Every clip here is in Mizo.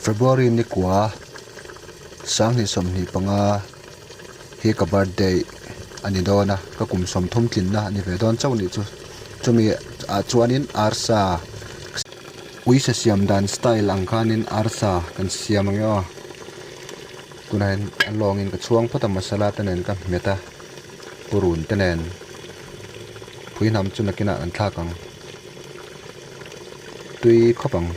February ni kua 2025 hi ka birthday a ni dawn a, ka kum 30 tlinna a ni ve dawn chauh nih chu. Chumi ah chuanin arsa uisa siam dan style ang khanin arsa kan siam ang e aw. Tunah hian a lawngin ka chhuang phawt a masala te nen ka hmet a, purun te nen phui hnam chu nakinah kan thlak ang. Tui khawp ang.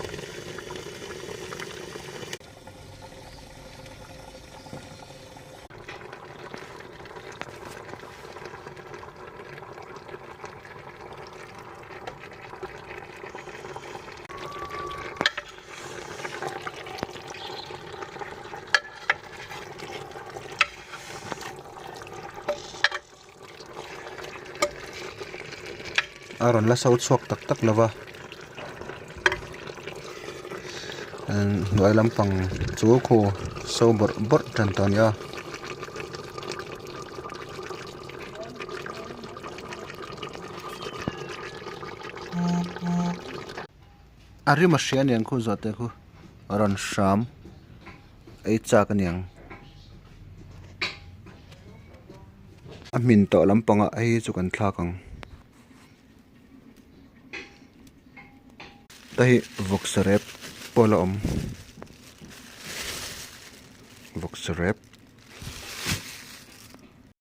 A rawn la so chhuak tak tak lo va hnuai lampang chu khu so bawrh bawrh tan tawh a ni a. A rim a hria aniang khu zawh te khu a rawn hram ei chak aniang a hmin tawh lampangah hei hi chu kan thlak ang ta hi vawksa rep pawh a la awm vawksa rep.